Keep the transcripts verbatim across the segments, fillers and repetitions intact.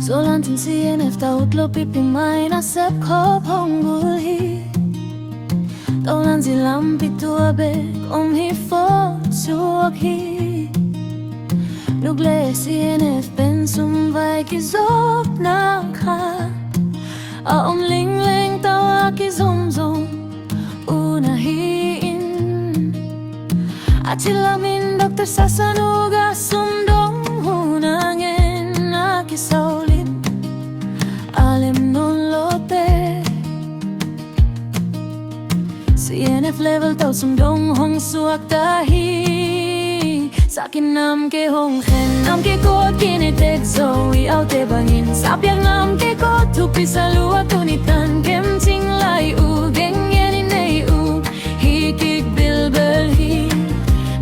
Zoland in C N F tawh utlo pipi mai nasep khop hong gul hi. Zoland zi lampi tua bek om hi fo suak hi. Nuk le C N F pen sum vai kizopna khat a om lingleng tawh a kizomzom un ahi in. A cilamin Doctor Sasanu ga sumdong hun a ngen a kisaulin a lem non lote. C N F level tawh sumdong hong suak ta hi. Sakin nam ke hong khen nam ke kot kine tek zo i aute bangin sapiak nam ke kot thupi sa lua tuni tan kem cing lai u geng ngen i nei u hi kik bilbel hi.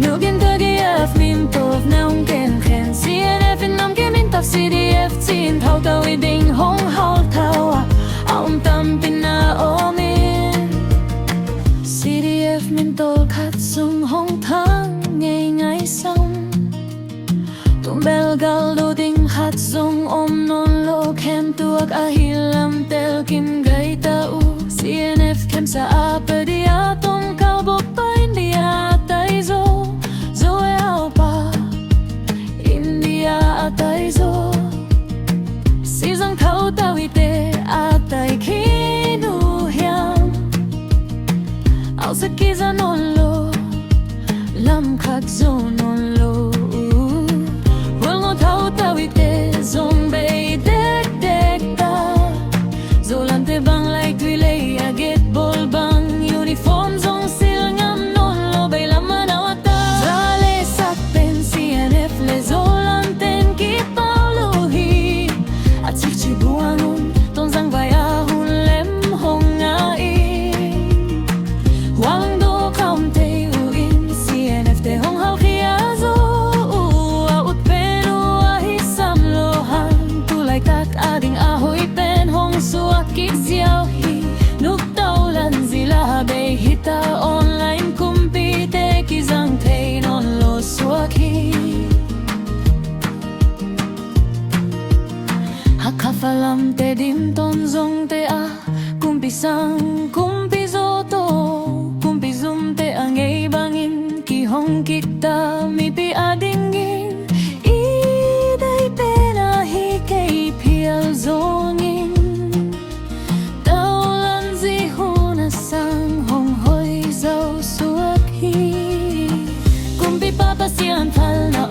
Nukin tagi af min tov na hong ken khen C N F in nam ke min taf C D F cin thau tau i ding hong hawl thau a a um tampi na om in. C D F min tol khat sung hong thang ngei ngai sam. Tumbel gal do ding khat zong om non lo khem tuak ahi lam tel kim gai ta u. C N F khem sa a pe dia tong kal bok pa India tai zo. Zo e au pa India a tai zo. Sizang thau tau i te a tai khin u hiam. Au sa kiza non lo lam khat zo non lo. Hual ngo thau tau i te zong bei dek dek ta. Zo lam te bang lai tui lei a get bol bang uniform zong sil ngam non lo bei lam man au a ta. Za le sak pen C N F le Zoland ten kipau lo hi. A cikci buang un Tonzang vai a hun lem hong nga in. Huang do kaum tei u in C N F te hong hau khia zo u a ut pen u ahi sam lo hang. Tu laitak a ding a hoih pen hong suak kik ziau hi. Nuk tau lan zila bei hita online kumpi te kizang thei non lo suak hi. Hakha Falam te dim ton zong te a kumpi sang kumpi zo to kumpi zum te a ngei bangin kihong kik ta mipi a dingin i dai pen ahi kei phial zongin. Taulan zi hun a sang hong hoi zo suak hi. Kumpipa Pasian phalna